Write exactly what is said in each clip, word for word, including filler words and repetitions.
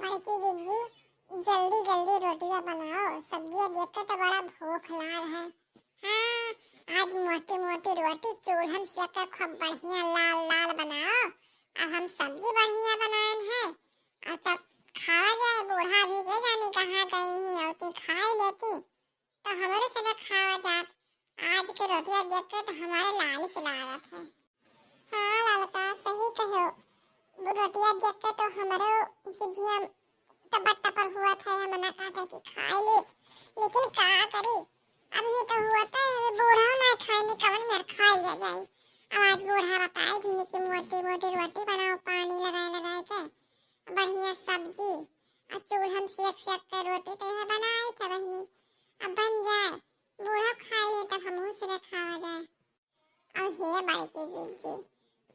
बड़की जिज्जी, जल्दी जल्दी रोटिया बनाओ, सब्जिया देख के तो बड़ा भूख लाग है। हाँ, आज मोटी मोटी रोटी चूल्हम सेक के खूब बढ़िया लाल लाल बनाओ। अब हम सब्जी बढ़िया बनाएन है, और सब खावा जाए। बूढ़ा भी के जानी कहाँ गई ही, और ती खाई लेती। तो हमरे संगे खावा जात। आज के रोटिया देख के तो हमारे लालिच लागत है। हाँ ललका, सही कहो। रोटिया देख के तो हमरो जिभिया टपर टपर हुआ था, हम ना कहते कि खाई ले, लेकिन का करी, अब ये तो हुआ था, अभी बूढ़ा ना खाए, नहीं कवन मेर खाई लिया जाए। अब आज बूढ़ा बताए भी कि मोटी मोटी रोटी बनाओ, पानी लगाए लगाए के, बढ़िया सब्जी, और चूल्हम सेक सेक के रोटी तो यह बनाए थे बहिनी। अब बन जाए, बूढ़ा खाई ले, तब हमहू से खावा जाए। और हे बड़की जिज्जी,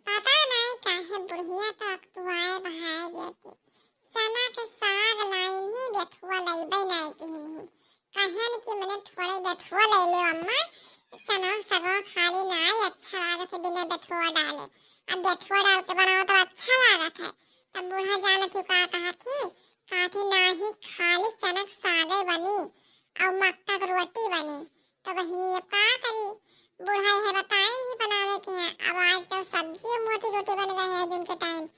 पता नहीं काहे बुढ़िया तो अकतुआए बहाए गए थी। चना के साग लाइन ही, बेथुआ लइबे नहीं किहिन ही। कहन कि मने थोड़े बेथुआ ले ले अम्मा, चना सगवा खाली नाई अच्छा लागत है बिना बेथुआ डाले। अब बेथुआ डाल के बनाओ तो अच्छा लागत है। तब बूढ़ा जान थी का कहा थी, कहा थी नाही खाली चनक सागे बनी और मक्का के रोटी बनी। तो बहिनी अब का करी, बूढ़ा है बताए नहीं बनावे के है। अब आज तो सब्जी और मोटी रोटी बन गए है जून के टाइम,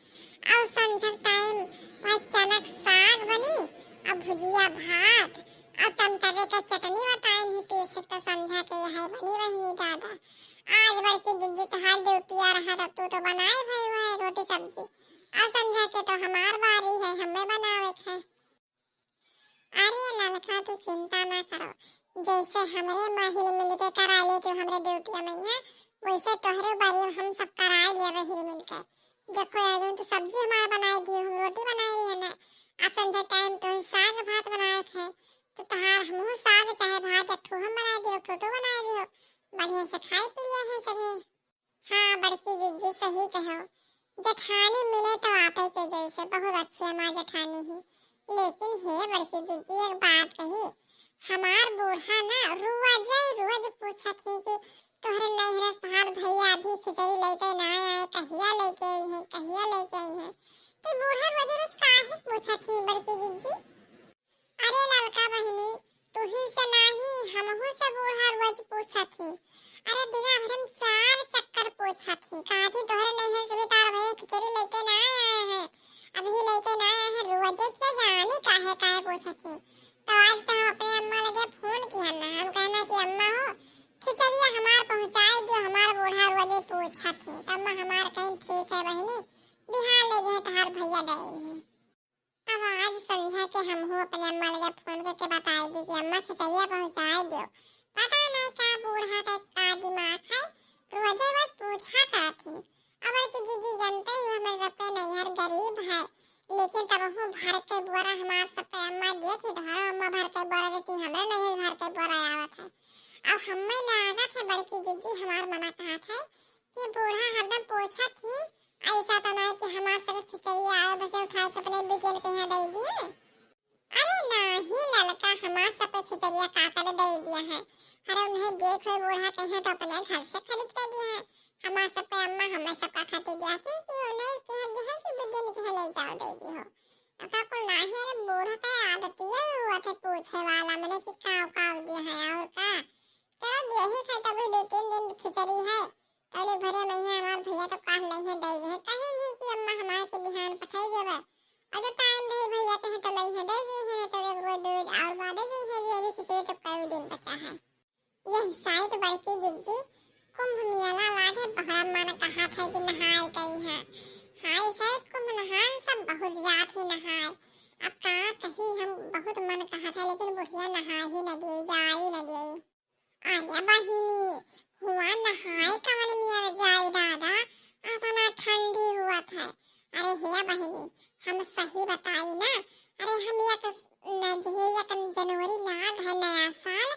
और संझक टाइम वह चनक साग बनी और भुजिया भात और टमाटर के चटनी बताए नहीं पीस के तो संझा के यह बनी बहिनी दादा। आज बड़की जिज्जी तोहार ड्यूटी आ रहा तो तू तो बनाए भाई हुआ है रोटी सब्जी, और संझा के तो हमार बारी है, हमें बनावे के है। अरे ललका, तू चिंता ना करो, जैसे हमरे माँ हिल मिल के कराए ले तू हमरे ड्यूटी में है, वैसे तोहरे बारी में हम सब कराए लेबे हिल मिल के। देखो यार, जौन तू सब्जी हमार बनाए दियो, हम रोटी बनाए रही है ना, अब संझा टाइम तो साग भात बनाए थे, तो तोहार हमहू साग चाहे भात एक ठो हम बनाए दियो, एक ठो तू बनाए दियो, बढ़िया से खाए पी लिया है सभी। हाँ बड़की जिज्जी, सही कहो, जेठानी मिले तो आपे के जैसे, बहुत अच्छी हमार जेठानी ही। लेकिन हे बड़की जिज्जी, एक बात कही, हमार बूढ़ा ना रोजे रोज पूछत ही कि तोहरे नैहरे से तोहार भैया अभी खिचड़ी लेके ना आए, कहिया लेके आई है, कहिया लेके आई है। ते बूढ़ा रोजे रोज काहे पूछत ही बड़की जिज्जी? अरे ललका बहिनी, तुही से नाही, हमहू से बूढ़ा रोज पूछत ही। अरे दिना भर में चार चक्कर पूछत ही, कहा थी तोहरे नैहर से भी तार भैया खिचड़ी लेके ना आए हैं, अभी लेके ना आए हैं, रोजे के जानी काहे काहे पूछत ही। तो आज तो हम अपने अम्मा लगे फोन किया ना, हम कहना कि अम्मा हो, खिचड़िया हमार पहुँचाई दियो, हमार बूढ़ा रोजे पूछत ही। तो अम्मा हमार कहीं ठीक है बहिनी, बिहान ले गए तोहार भैया देंगे। अब आज संझा के हमहू अपने अम्मा लगे फोन करके बताई दी कि अम्मा खिचड़िया पहुँचाई दियो। पता नहीं का बूढ़ा के का दिमाग है, रोजे रोज पूछा करत ही। अब की जिज्जी जानते ही हमें सबके नैहर गरीब है, लेकिन तब हूँ भर के बोरा हमार सबके अम्मा दिए थी, धरो अम्मा भर के बोरा देती, हमरे नैहर भर के बोरा आवत है। अब हमें लागत है बड़की जिज्जी हमार मना कहत है कि बूढ़ा हरदम पूछत ही, ऐसा तो नहीं कि हमार सब खिचड़ी आवे बस उठाए के अपने बिटियन के यहाँ दे दिए। अरे नाही ललका, हमार सब पे खिचड़िया काकर दे दिया है। अरे उन्हें देख हुए बूढ़ा कहे तो अपने घर से खरीद के दिया है। हमार सब पे अम्मा हमें सबका खातिर दिया थी कि उन्हें कह दिया है कि बिटियन के ले जाओ दे दी हो। अब का कुल नाही, अरे बूढ़ा का आदत यही हुआ था पूछे वाला, मैंने कि काव काव दिया है और का। चलो यही खाए तभी दो तीन दिन खिचड़ी है। तले भरे में ही हमार भैया तो काल नहीं है दे है, कहेंगे कि अम्मा हमारे के बिहान पठाई देवे। और जो टाइम रही भैया के तो लई है दे गई है, तो एक रोज दो रोज और बाद दे गई है, ये भी खिचड़ी तो कई दिन बचा है। यही शायद बड़की जिज्जी कुंभ मेला लागे बड़ा मन कहा था कि नहाए गई है। हाय शायद कुंभ नहान सब बहुत जात ही नहाए। अब का कही हम बहुत मन कहा था लेकिन बुढ़िया नहा ही न दिए, जा ही न दिए। अरे बहिनी, हुआ नहाए कवन मियर जाई दादा, अतना ठंडी हुआ था। अरे हे बहिनी, हम सही बताई ना, अरे हम एक न-, जे एक जनवरी लाग है नया साल,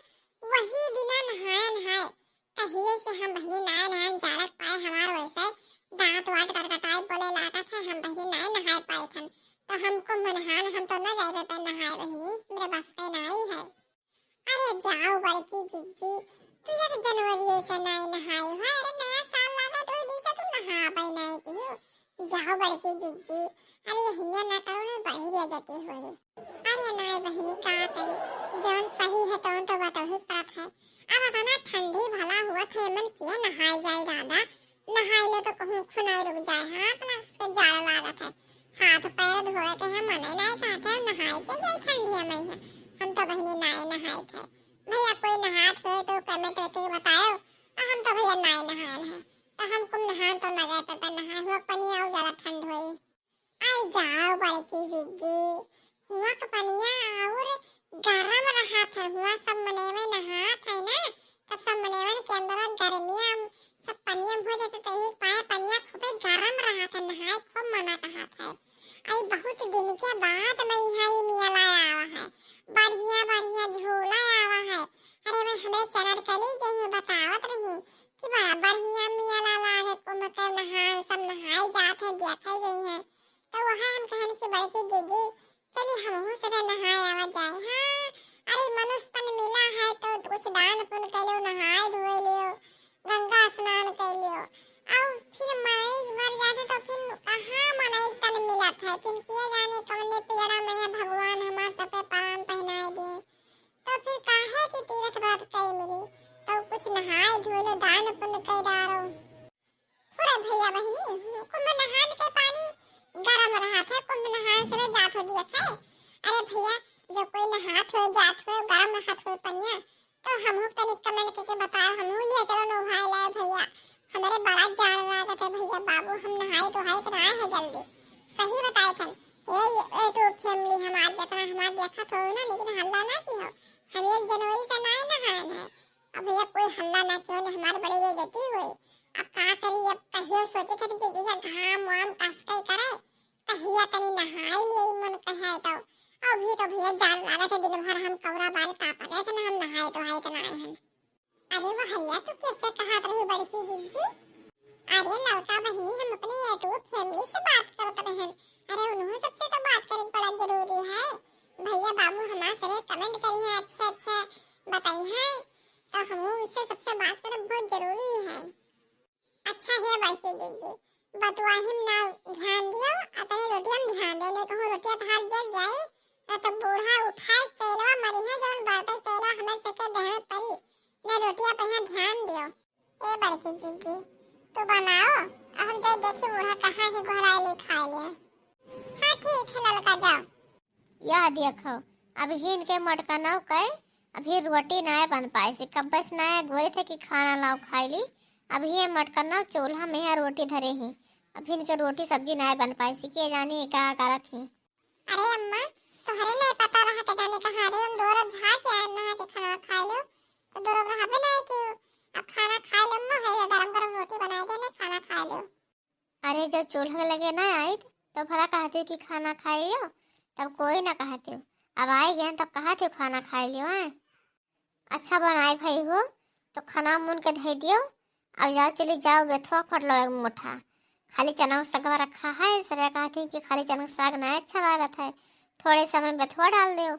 वही दिना नहाए नहाए। तहिए से हम बहिनी नया नया जाड़क पाए हमार वैसे दांत वांत कटकटाए बोले लागत है, हम बहिनी नया नहाए पाए थन। तो हमको मनहान हम तो न जाए पे नहाए बहिनी, मेरे बस पे नहीं है। अरे जाओ बड़की जिज्जी, तू एक जनवरी से नाई नहाई हो, अरे नया साल लागा दो दिन से तू नहाबे नाई कियो। जाओ बड़की जिज्जी, अरे हिम्या ना करो, नहीं बड़ी बेइज्जती होई। अरे नाय बहिनी, का करी, जौन सही है तौन तो बतौही पड़त है। अब अतना ठंडी भला हुआ थे, मन किया नहाए जाए दादा, नहाए लो तो कहूँ खुनाई रुक जाए। हाँ, अतना से जाड़ लागत है, हाथ पैर धोए के हम मने नाय कहत है, नहाए के जाए ठंडिया में है। हम तो बहिनी नाय नहाए थे। भैया कोई नहात हो तो कमेंट करके बताओ। आ हम तो भैया नाय नहान है, तो हम कुम नहान तो ना जाए पे नहाए हुआ पनिया और ज्यादा ठंड होई। आई जाओ बड़की जिज्जी, हुआ के पनिया और गरम रहत है, हुआ सब मनेवे नहात है ना, तब सब मनेवन के अंदर गर्मिया सब पनिया में हो जाते तो एक पाए पनिया खूबे गरम रहत है, नहाए खूब मना कहत है। आई बहुत दिन के बाद में यहाँ ये मेला आवा है, बढ़िया बढ़िया झूला आवा है। अरे मैं हमारे चैनल कली जइए बतावत रही कि बड़ा बढ़िया मेला लागे, कुंभ के नहान सब नहाए जात है, देखे गई है। तो वह हम कहन कि बड़की दीदी, चली हमहू सभे नहाए आवा जाए। हाँ, अरे मनुष्य तन मिला है तो कुछ दान पुण्य कर लो, नहाए धोए लियो, गंगा स्नान कर लियो। और फिर मनई मर जाते तो फिर कहाँ मनई तन मिलत है, फिर किए जाने कौने पियरा में है भगवान हमार सबके प्राण पहनाए दिए। तो फिर काहे कि तीर्थ व्रत कई मिली, तो कुछ नहाए धोए लो, दान पुण्य कर डारो। अरे भैया बहिनी, कुंभ नहान के पानी गरम रहत है, कुंभ नहान से जात हो दिया है। अरे भैया, जो कोई नहात हो जात हो, गरम रहत हो पनिया, तो हमहू तनी कमेंट करके बताओ, हमहू लिए चलो नहाए लाए भैया। हमारे बड़ा जाड़ लागत है भैया बाबू, हम नहाए तो है इतना है जल्दी। सही बताए थन, ये YouTube फैमिली हमार जितना हमार देखत हो ना, लेकिन हल्ला ना की हो, हम एक जनवरी से नाय नहाए हैं। अब भैया कोई हल्ला ना कियो ने, हमार बड़ी बेइज्जती होई। अब का करी, अब कहियो सोचे थे कि जैसे घाम वाम कस के करे, तहिया तनी नहाई लिए मन कहे तो। अभी तो भैया जाड़ लागत है, दिन भर हम कौरा बार तापा गए थे ना, हम नहाए तो आए तो ना आए हैं। अरे वो हरिया, तू कैसे कहत रही बड़की जिज्जी? अरे ललका बहिनी, हम अपनी YouTube फैमिली से बात करत रहन। अरे उन्हों सबसे तो बात करे बड़ा जरूरी है। भैया बाबू हमार सरे कमेंट करी हैं, अच्छे अच्छे बताई हैं, तो हम उनसे सबसे बात करब बहुत जरूरी है। अच्छा हे बड़की दीदी, बतुआही में ना ध्यान दियो, अतने रोटिया में ध्यान दियो, नहीं कहूँ रोटिया तहार जल जाई, ना तो बूढ़ा उठाए चेलवा मरी है, जौन बाटे चेलवा हमें सके देह में परी, ना रोटिया पे यहाँ ध्यान दियो। ए बड़की दीदी, तू बनाओ, अब हम जाई देखी बूढ़ा कहाँ ही गोहराए ले खाए ले। हाँ ठीक है ललका, जाओ। यह देखो, अबहिन के मटकनौ के अभी रोटी नाय बन पाइसी, कब्बे से नाय गोरे थे कि खाना लाओ खाई ली। अभी ये मटकनौ चूल्हा में है रोटी धरे ही, अबहिन के रोटी सब्जी नाय बन पाइसी, के जानी ये का करत ही। अरे अम्मा, तोहरे नहीं पता रहा के जाने कहाँ रे, हम दोनों झाड़ के आए नहा के खाना खाए लो, तो दोनों रहा भी नहीं क्यों। अब खाना खाए लो अम्मा, है ये गरम गरम रोटी बनाए देने, खाना खाए लो। अरे, जब चूल्हा के लगे ना आइत, तो भला कहते हो कि खाना खाए लियो, तब कोई ना कहते हो। अब आए गए तब कहते हो खाना खाए लियो, हैं? अच्छा बनाए भाई हो, तो खाना मुन के धई दियो, अब जाओ चली जाओ बेथुआ खोट लो एक मुठा। खाली चना के सगवा रखा है, सब कहते हैं कि खाली चना के साग नहीं अच्छा लागत है, थोड़े से हमन बेथुआ डाल दियो।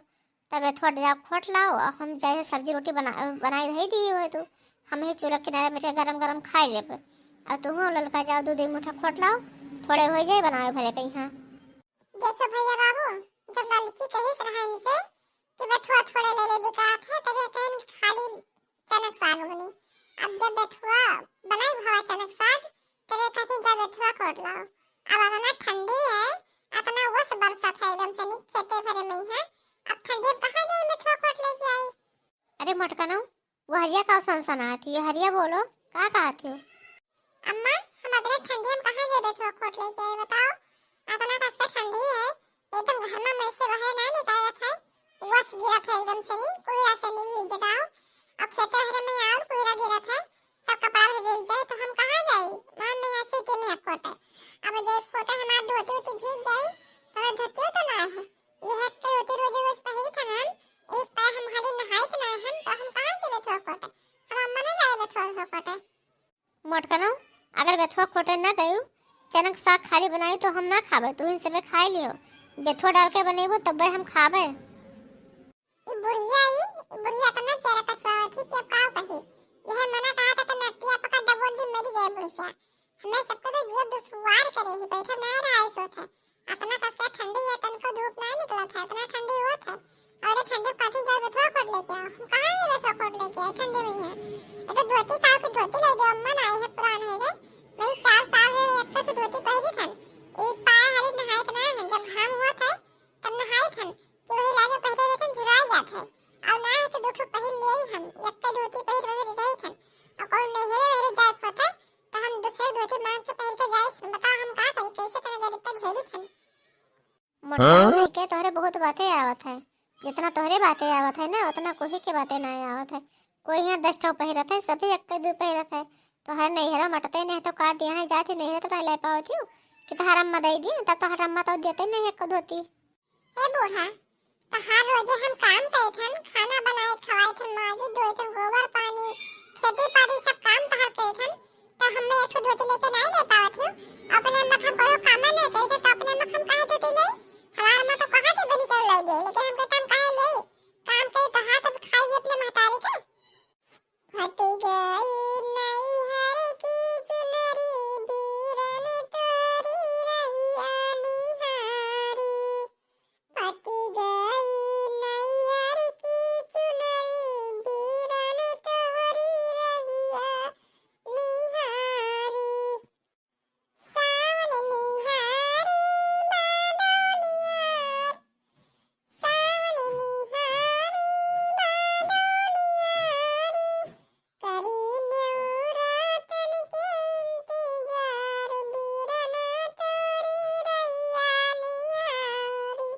तबे थोड़ा जा खोट लाओ, और हम जैसे सब्जी रोटी बना, बनाई धई दी हुए तो हम ही चूल्हा किनारे बैठ के गरम गरम खाई लेबे। और तुहू ललका जाओ, दू दू मुठा खोट लाओ, थोड़े हो जाए बनावे भरे कहीं। हाँ। देखो भैया बाबू, जब ललकी कही रहा इनसे कि बथुआ थोड़े ले ले बिकात है, तबे कहन खाली चनक साग बनी। अब जब बथुआ बनाई भवा चनक साग, तबे कहती जब बथुआ खोट लाओ। अब अतना ठंडी है, अतना ओस बरसत है एकदम से नी खेते भरे में है। अब ठंडी में कहाँ जाए बथुआ खोट लेके आई? अरे मोटकनऊ, वो हरिया का सनसनात ही, हरिया बोलो, का कहत हो? अम्मा, हम अतने ठंडी में कहाँ जेबे थो खोट लेके आए बताओ? अतना कस के ठंडी है, एकदम घर में से बाहर नहीं निकलत है। वस गिरत है एकदम से ही, कोहरा से नहीं भीग जाओ। अब खेते हरे में और कोहरा गिरत है, सब कपड़ा भी भीग जाए तो हम कहाँ जाई? मान में ऐसी के में खोटे। अब जे खोटे हमार धोती उती भीग जाई, तो हमार धोती तो ना है। ये है के धोती रोज रोज पहिरी था हम, एक पैर हम खाली नहाई तो ना हम, तो हम कहाँ जेबे थो खोटे? हम अम्मा ना जाए बे थो खोटे। मोटकनऊ, अगर बेथुआ खोटे ना गयू, चनक साग खाली बनाई तो हम ना खाबे, तू ही सबे खाए लियो। बेथुआ डाल के बनेबो तब्बे हम खाबे। ई बुढ़िया, ई, ई बुढ़िया इतना चेहरा कछुआवत ही कि अब का कही। यह मना कहा था कि नटिया पकड़ डबोल दी मरी जाए बुढ़िया। हमें सबके तो जिया दुश्वार करे ही, बैठा ना रहा है सोच है। अतना कस के ठंडी है, तनको धूप नाहीं निकलत है, अतना ठंडी होत है। और ये ठंडी में कथी जाए बथुआ खोट लेके आओ, हम कहाँ ये बथुआ खोट लेके आए ठंडी में यहाँ। ये तो धोती का के धोती ले दे, अम्मा ना आई है, पुरान है रे। वही चार साल में एक तो धोती पहनी थन, एक पाए हाली नहाए तो ना है, जब घाम होत है तब नहाए थन कि वही लागे पहले रहथन झुराए जात है। और ना है तो दो ठो पहिर ले आई हम, एक तो धोती पहिर वही रही थन। और कौन नहीं है वही जाए होत है तो हम दूसरे धोती मांग के पहन के जाए थन। बताओ हम का करी, कैसे तने गरीब पर झेली थन। मोटका भाई के तोहरे बहुत बातें आवत है, जितना तोहरे बातें आवत है ना, उतना कोई के बातें ना आवत है। कोई यहाँ दस ठो पहिरत है, सभी एक दो पहिरत है। तोहर नैहरा मटते नहीं तो काट दिया है, जाती नैहरा तो नहीं ले पावत हूँ कि तोहर अम्मा दे दी, तब तोहर अम्मा तो देते नहीं एक धोती। हे बूढ़ा, तोहार रोजे हम काम करत हन, खाना बनाए खवाए थन, माजी धोए थन, गोबर पानी, खेती बाड़ी सब काम तोहार करत हन, तो हमें एक ठो धोती लेके नहीं दे पावत हूँ। अपने अम्मा का कोनो काम नहीं करते तो अपने अम्मा का हम काहे धोती ले? हमार अम्मा तो कहा थी बनी चल ले दे, लेकिन हम कहते हम काहे ले? काम करे तो हाथ अब खाई अपने महतारी के। फट गई नैहर की चुनरी, बीरन तोरी रहिया निहारी। फट गई नैहर की चुनरी, बीरन तोरी रहिया निहारी। सावन निहारी बादो निहार, सावन निहारी बादो निहारी, करी नेउरातन के इंतजार, बीरन तोरी रहिया निहारी।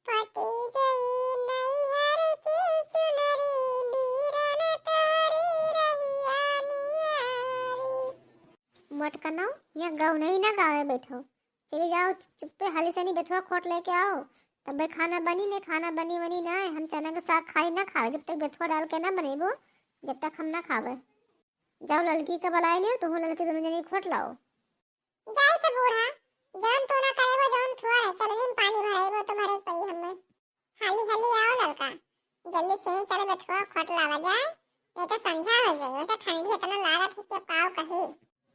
फट गई नैहर की चुनरी, बीरन तोरी रहिया निहारी। मोटकनो, यहाँ गाँव नहीं ना गावे बैठो, चली जाओ चुप्पे हाली सनी बेथुआ खोट लेके आओ, तबे खाना बनी। ने खाना बनी वनी ना, हम चना के साग खाई ना खाओ जब तक बेथुआ डाल के ना बनेबो, जब तक हम ना खावे। जाओ ललकी के बुलाई लियो, तुहू ललकी दोनों जनी खोट लाओ। जाई थे बूढ़ा, जौन तू ना करेबो, जौन थुआ रहे, चलनी में पानी भरेबो तो भरे के पड़ी हमें। हाली हाली आओ ललका, जल्दी से चल बथुआ खोट लावा जाए, नहीं तो संझा हो जाए। वैसे ठंडी इतना लागत है कि अब काव कही।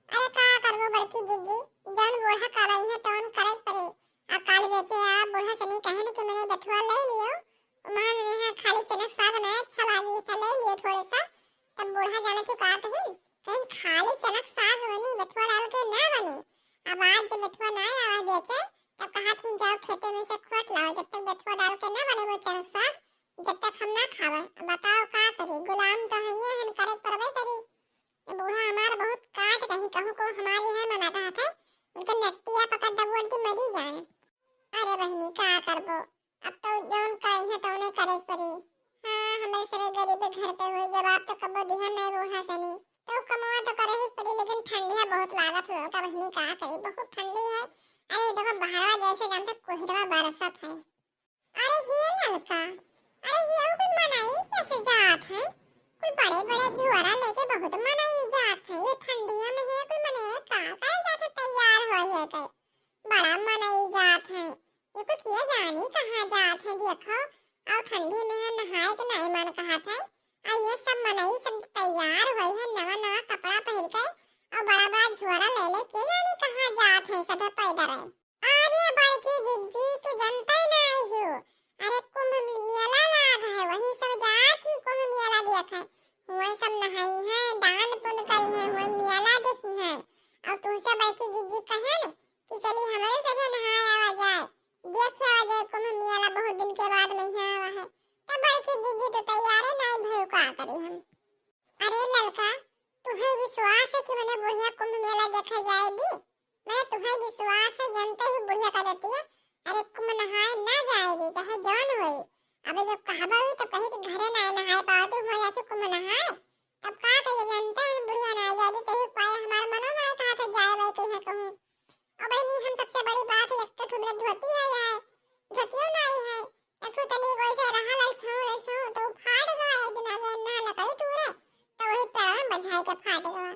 अरे का करबो बड़की जिज्जी, जौन बूढ़ा करई है तौन करे के पड़े। अब काल बेचे आ बूढ़ा सनी कहन कि मैंने बथुआ ले लियो, मान में है खाली चनक साग ना अच्छा लागी था, ले लियो थोड़े सा। तब बूढ़ा जाने की बात ही, कहीं खाली चनक साग बनी, बथुआ डाल के ना बनी। अब आज जब बथुआ ना आवा बेचे, तब कहा थी जाओ खेते में से खोट लाओ, जब तक बथुआ डाल के ना बने वो चनक साग, जब तक हम ना खावे। अब बताओ का करी, गुलाम तो है ये हन, करे परबे करी। ये बूढ़ा हमार बहुत काट कहीं कहूँ को हमारे है मना कहा था, उनका नट्टिया पकड़ दबो उनकी मरी जाए। अरे बहिनी का करबो, अब तो जौन कही है तौने करे के पड़ी। हाँ, हमारे सरे गरीब घर पे हुई, जब आप तो कबो दिहन नहीं बूढ़ा सनी, तो कमवा तो करे ही पड़ी, लेकिन ठंडिया बहुत लागत हो का बहिनी, का करी, बहुत ठंडी है। अरे देखो बहरवा जैसे जानते कोहरवा बरसत है। अरे हे ललका, अरे ये कुल मनई कैसे जात है? कुल बड़े बड़े झोरा लेके बहुत मनई जात है। ये ठंडिया में है कुल मनई में का करे जात है, तैयार हो ये के? बड़ा मनई जात है। ये कुल किया जानी कहाँ जात है देखो। और ठंडी में है नहाए के नाई मन कहत है। और ये सब मनई सब तैयार हुई है, नवा नवा कपड़ा पहन के और बड़ा बड़ा झोरा ले ले के जानी कहाँ जात है सब पैदल है। अरे बड़की जिज्जी, तू जनते नाई हो। अरे कुंभ मे-, मेला लाग है, वही सब जात ही कुंभ मेला देखे। हुए सब नहाई है, दान पुण्य करी है, हुए मेला देखी है। और तुमसे बड़की जिज्जी कहे न कि चली हमरे सभे नहाए आवा जाए, देखे आवा जाए कुंभ मेला, बहुत दिन के बाद में यहाँ आवा है। तब बड़की जिज्जी तो तैयारे नाई भई, का करी हम। अरे ललका, तुहे विश्वास है कि मने बुढ़िया कुंभ मेला देखे जाएगी? मने तुहे विश्वास है, जनते ही बुढ़िया कह देती है, अरे कुंभ नहाए ना जाएगी, चाहे जौन होई। अबे जब कहबा हुई तो कही कि घरे ना नहाए पावती, हुआ जाती कुंभ नहाए, तब का कहिए, जनते हैं बुढ़िया ना जाएगी, कही पाए हमारे मनो ना कहा था जाए भाई कहीं कहूँ। अब बहनी, हम सबसे बड़ी बात है, एक तो ठुमरे धोती है, यह धोतियो नहीं है, एक ठो तनी कोई से रहा ललछाऊ, ललछाऊ, तो फाट गवा, एक दिन आगे ना लकड़ी तूरे, तो वही पेड़ में बझाए के फाट गवा।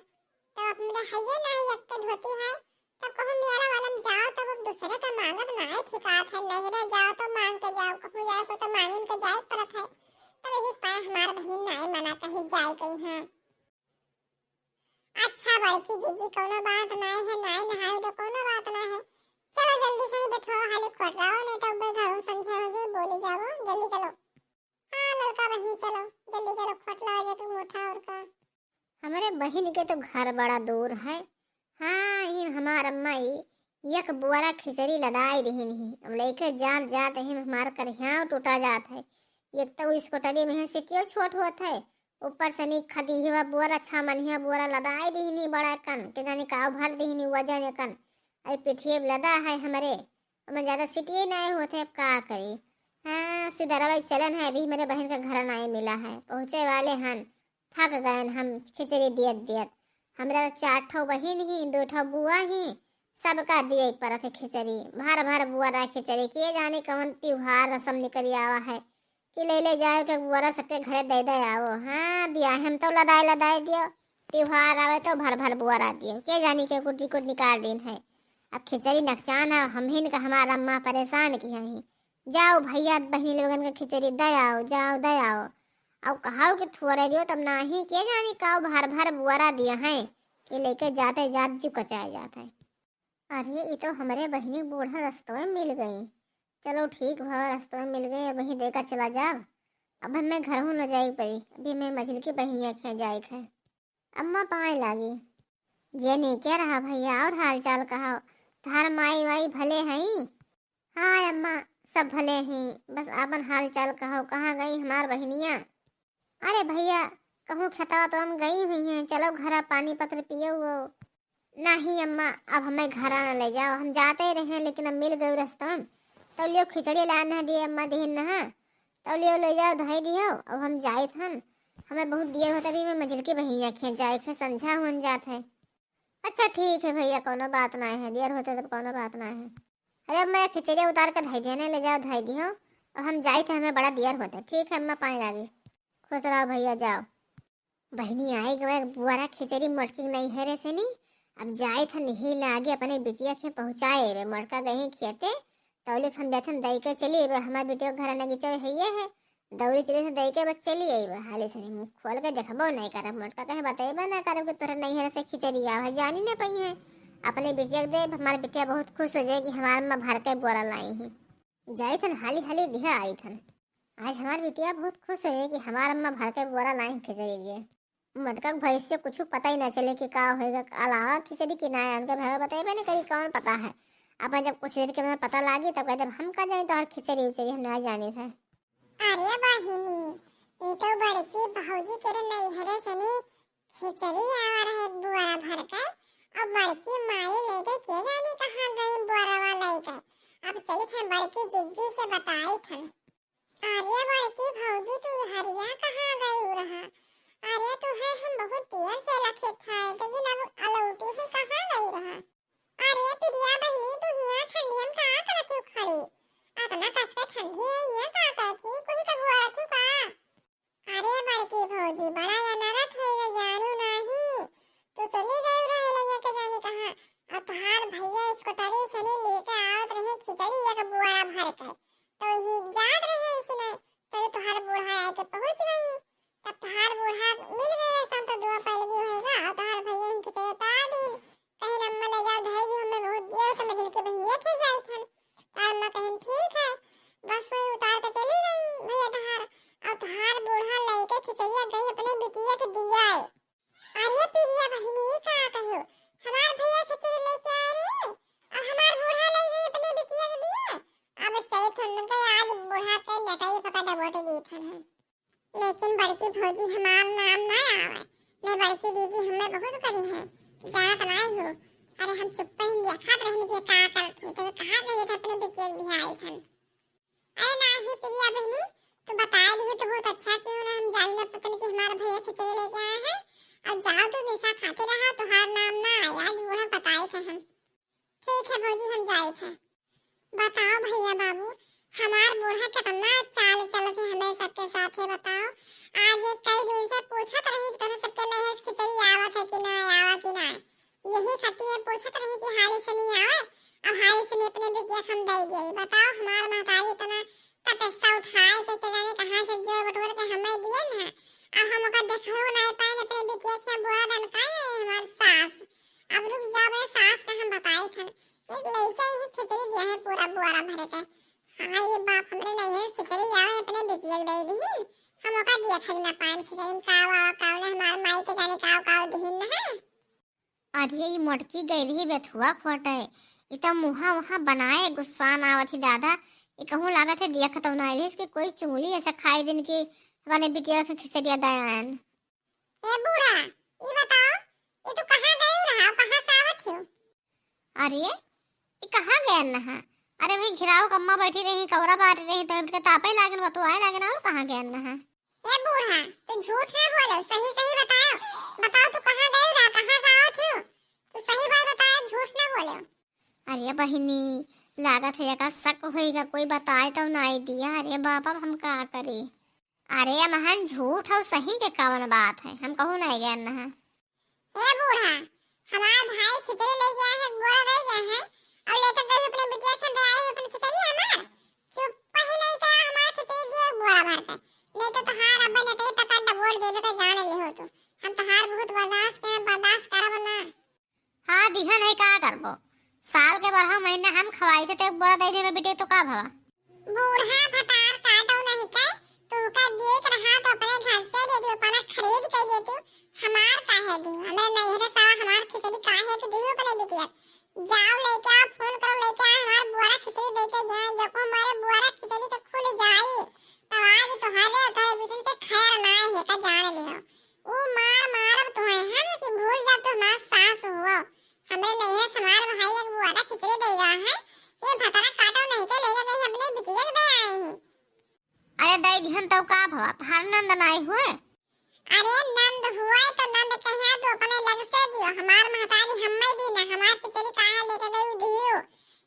तो अब मेरे हइये नहीं, एक तो धोती है, तो कहूँ मेला वाला में जाओ, तब अब दूसरे का मांगब ना है, ठिकात है, नैहरे जाओ तो मांग के जाओ, कहूँ जाए को तो मांगिन के जाए पड़त है, तब यही पाए हमार बहनी नाई मना कही जाए गई हैं। अच्छा बड़की जिज्जी, कौनो बात नाय है, नाय नहाए तो कौनो बात नाय है। चलो जल्दी से ही बैठो, हाली खोट लाओ, नहीं तो बे घरों संझा हो जाई, बोली जाओ, जल्दी चलो। हाँ ललका बहिनी, चलो जल्दी चलो, खोट लाओ जाके मोटा और का। हमरे बहिन के तो घर बड़ा दूर है। हाँ, ही हमार अम्मा ही एक बोरा खिचड़ी लदाई दिहिन ही। अब लेके जात जात ही हमार करिहाव टूटा जात है। एक तो इस कोटरी में है, सिटियो छोट होत है, ऊपर से नी खदी हुआ बोरा, छह मनिया बोरा लदाई दिहिन ही बड़ा कन, के जाने का भर दिहिन ही वजन कन। आई पिठिए लदा है हमरे, ओमे ज्यादा सिटिए नहीं होत है, अब का करी। हाँ, सुबेरवा चलन है, अभी मेरे बहन का घर नहीं मिला है, पहुँचे वाले हन। थक गए हम खिचड़ी दियत दियत। हमरा तो चार ठो बहिन ही, दो ठो बुआ ही, सबका दिए के परत है खिचड़ी। भर भर बोरा खिचड़ी, के जाने कौन त्योहार रसम निकल आवा है कि ले ले जाए के बोरा सबके घरे दे दे आओ। हाँ, ब्याह हम तो लदाए लदाए दियो, त्योहार आवे तो भर भर बोरा दियो, के जानी के कुटी कुट निकाल दिन है। अब खिचड़ी नकचान है, हम ही का हमार अम्मा परेशान की है। जाओ भैया बहिनी लोगन के खिचड़ी दे आओ, जाओ दे आओ। अब कहाओ कि थोड़े दियो, तब नाही, के जानी का भर भर बोरा दिया है कि लेके जाते जात जू कचाए जात है। अरे, ई तो हमरे बहिनी के बूढ़ा रस्तवे में मिल गई। चलो ठीक भा, रस्तवे में मिल गई, अब वहीं देकर चला जाब। अब हमें घर हूँ न जाए के पड़ी, अभी मैं मझिल की बहिनिया के यहाँ जाए के है। अम्मा पाए लागी। जे नीके रहा भैया, और हाल चाल कहा? तहार माई वाई भले हई? हाँ अम्मा, सब भले ही, बस आपन हाल चाल कहो, कहाँ गई हमार बहिनिया? अरे भैया, कहूँ खेतवा तो हम गई हुई हैं, चलो घरा पानी पत्र पियो वो। नहीं अम्मा, अब हमें घरा न ले जाओ, हम जाते रहे लेकिन अब मिल गए रस्ता में। तो लियो खिचड़ी लान है दिए अम्मा दिहिन नहा, तो लियो ले जाओ धई दियो, अब हम जाइत हन। हमें बहुत देर होता भी मैं मझिल की बहिनिया खेत जाए थे, संझा हुन जात है। अच्छा ठीक है भैया, कोनो बात ना है, देर होते तब कोनो बात ना है। अरे अम्मा, ये खिचड़ी उतार के धई देने, ले जाओ धई दियो, अब हम जाइत है, हमें बड़ा देर होता है। ठीक है अम्मा, पाए लागी। खुश रहो भैया, जाओ। बहिनी आई गवा, एक बुआरा खिचड़ी मोटकी नहीं है रे सनी। अब जाइत है नहीं लागे अपने बिटिया के पहुँचाए रे, मोटका गई खेते, तौलिक हम जाइत हन दई के चली, अब हमार बिटिया घर नगीचा है ये है, दौड़ी चली से दई के बस चली आई बा, हाली से मुँह खोल के देखबो नहीं करब। मोटका कहे बतेबे ना करब कि तोहरे नैहर से खिचड़ी आवा है, जानी ना पई है। अपने बिटिया के देब, हमार बिटिया बहुत खुश हो जाए कि हमार अम्मा भर के बोरा लाई है। जाइत हन हाली हाली दिहा आइत हन। आज हमार बिटिया बहुत खुश हो जाए कि हमार अम्मा भर के बोरा लाई खिचड़ी लिए। मोटका के भैंस से कुछ पता ही ना चले कि का होएगा, अलावा खिचड़ी की ना है, उनके भैया बतेबे नहीं करी, कौन पता है। अपन जब कुछ देर के बाद पता लागी तब कहते हम का जानी तोहर खिचड़ी उचड़ी, हम ना जानी थे। अरे बहिनी, ये तो बड़की भौजी के रे नैहरे से नी खिचड़ी आवा रहे एक बुआरा भर के, और बड़की माई लेके के जानी कहाँ गई बोरवा लेके। अब चली थे बड़की जिज्जी से बताई थे। अरे बड़की भौजी, तू हरिया कहाँ गई रहा? अरे तू है, हम बहुत देर से लखे थे, लेकिन अब अलौटी से कहाँ गई रहा? अरे प्रिया बहिनी, तू हिया ठंडिया में का करत हो खड़ी? अतना कस के ठंडी है, हिया का करत ही? कुछ तो हुआ रखी का? अरे बड़की भौजी, बड़ा अनरथ होइगा, जानू नाही। तू चली गई रहे लइया के जानी कहाँ। अब तोहार भैया स्कूटरी से नहीं लेके आवत रहे खिचड़ी एक बुआरा भर के। तो ये जात रहे इसी नहीं, तो तोहार बूढ़ा आके पहुँच गई। तब तोहार बूढ़ा मिल गए रहता तो दुआ पैलगी होएगा, और तोहार भैया इनके चले उतार दीन। कहीं अम्मा ले जाओ धई दी, हमें बहुत देर से मझिल के बहिनिया के जाई थन। तो अम्मा कहीं ठीक है, बस वही उतार के चली गई भैया तोहार। और तोहार बूढ़ा लेके खिचड़िया गई अपने बिटिया के दिया है। अरे प्रिया बहिनी, ई का कहो, हमार भैया खिचड़ी लेके आए रहे और हमार बूढ़ा ले गई अपने बिटिया के दिया। अब चले थन के आज बूढ़ा के नेटाई पका डबोटे दी थन हम। लेकिन बड़की भौजी हमार नाम ना आवे, मैं बड़की दीदी हमें बहुत करी है, जानत नाई हो। अरे हम चुप्पे ही देखत रहनी कि का करत ही, तो कहा नहीं था अपने बिटिया के बिहाई थन। अरे नाही प्रिया बहिनी, तू बताए दिहो तो बहुत अच्छा कियो ना, हम जानी ना पतन कि हमार भैया खिचड़ी लेके आए हैं। और जाओ तू निशा खाते रहा, तोहार नाम ना आए, आज बूढ़ा बताए थे हम। ठीक है भौजी, हम जाए थे। बताओ भैया बाबू, हमार बूढ़ा कितना चाल चलत है हमें सबके साथ है, बताओ। आज एक कई दिन से पूछत रही कि तोहरे सबके नैहर से खिचड़ी आवत है कि ना, आवा कि ना, यही खातिर पूछत रही कि हाली से नहीं आवे, अब हाली से नहीं अपने बिटिया हम दे गई। बताओ हमार महतारी इतना तपस्या उठाए के, के जाने कहाँ से जोर बटोर के हमें दिए ना, अब हम ओकर देखो नहीं पाए अपने बिटिया के बुरा दन का है हमार सास। अब रुक जाओ, मेरे सास का हम बताए थे, एक लइका ही खिचड़ी दे दिहिन, हम ओका दिया खाई ना पाएन खिचड़ी में काव आवा काव ना, हमार माई के जाने काव काव दिहिन ना। अरे, ई मोटकी गई रही बेथुआ खोटे, ई तो मुहा वहाँ बनाए गुस्सा ना आवत ही दादा। ई कहूँ लागत है दिया खतौ ना रही कि कोई चुंगली ऐसा खाई दिन की अपने बिटिया के खिचड़िया दयान। ए बूढ़ा, ई बताओ, ई तू कहाँ गई रहा, कहाँ से आवत हो? अरे, ई कहाँ गए न है? अरे, वही घिराव कम्मा बैठी रही, कौरा बारी रही, तो इनके तापे लागन बा, तू आए लागन, और कहाँ गए न है? ए बूढ़ा, तू झूठ ना बोलो, सही सही बताओ, बताओ तू कहाँ गई रहा, कहाँ से आवत हो? तू सही बात बताओ, झूठ ना बोलो। अरे बहिनी, लागत है एका शक होइगा, कोई बताए तो नाई दिया। अरे बाबा, हम का करी? अरे अमहन झूठ हौ, सही के कवन बात है, हम कहूँ नाई गए न है। ए बूढ़ा, हमार भाई खिचड़ी ले गया है, बोरा दे गया है, और लेकर गई अपने बिटिया के दे आई अपन खिचड़ी हमार। चुप ही नहीं क्या हमार खिचड़ी दिए बोरा भर के, नहीं तो तोहार अब्बा ने कहीं पकड़ डबोर देवे का जान ली हो तू। हम तोहार बहुत बर्दाश्त के, बर्दाश्त करब ना। हाँ दिहन है, का करबो, साल के बारह महीना हम खवाई थे, तो एक बोरा दे देवे बिटिया तो का भवा? बूढ़ा भतार काटो नहीं के, तू का देख रहा तो अपने घर से दे दियो, अपना खरीद के दे दियो, हमार काहे दियो? हमरे नैहरे सावा हमार खिचड़ी काहे के दियो अपने बिटिया? जाओ लेके आओ, फोन करो लेके आओ, हमार बुआरा खिचड़ी दे के जाए, जब हमारे बुआरा खिचड़ी के खुल जाई, तब आज तोहरे और तोहरे बिटिन के खैर ना है का जान लियो। ऊ मार मारब तोहे हम कि भूल जा तू हमार सास हुआ। हमरे नैहरे से हमार भाई एक बुआरा खिचड़ी दे रहा है, ये भतारा काटो नहीं के लेके गई अपने बिटिया के दे आई है। अरे दई दिहन तौ का भवा, तहार नंद नाई हुए? अरे नंद हुए तो नंद कहिया तू अपने लग से दियो, हमार महतारी हम्मे दी ना, हमार खिचड़ी काहे लेके गई दियो,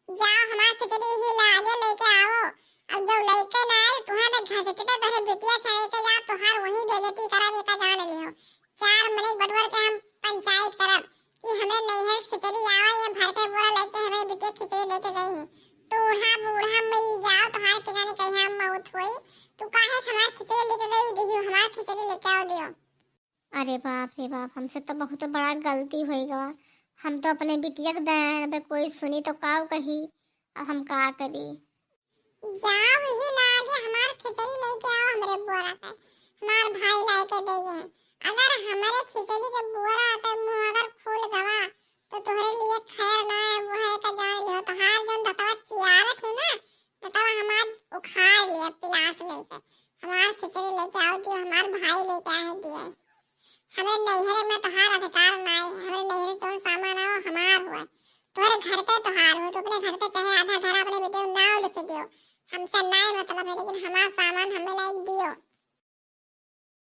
जाओ हमार खिचड़ी ही लागे लेके आओ। अब जो लेके ना आए तुम्हें मैं घसीट के तोहरे बिटिया से लेके जाओ, तोहार वही बेइज्जती करब एका जान लियो। चार मिनट बटवर के हम पंचायत करब कि हमरे नैहर से खिचड़ी आवा, ये भर के बोरा लेके हमरे बिटिया खिचड़ी लेके गई है। टूढ़ा बूढ़ा मरी जाओ, तोहार के जाने कहीं हम मौत होई। तू काहे के हमार खिचड़ी लेके गई दियो, हमार खिचड़ी लेके आओ दियो। अरे बाप रे बाप, हमसे तो बहुत बड़ा गलती होई गवा। हम तो अपने बिटिया के दयान पे कोई सुनी तो काव कही, अब हम का करी? जाओ यही लागे हमार खिचड़ी लेके आओ हमरे बोरा पे, हमार भाई लाए के दे गए। अगर हमरे खिचड़ी के बोरा के मुंह अगर खुल गवा तो तोहरे लिए खैर ना है, बूढ़ा एका जान लियो। तोहार जौन दतवा चियारत है ना, दतवा हम आज उखाड़ लिए पिलास लेके। हमार खिचड़ी लेके आओ दियो, हमार भाई लेके आए दिए। हमरे नैहरे में तोहार अधिकार नाई, हमरे नैहरे जौन सामान आओ हमार हुआ, तोहरे घर पे तोहार हो, तू अपने घर पे चाहे आधा घर अपने बेटे को नाव लिख दियो, हमसे नाई मतलब है, लेकिन हमार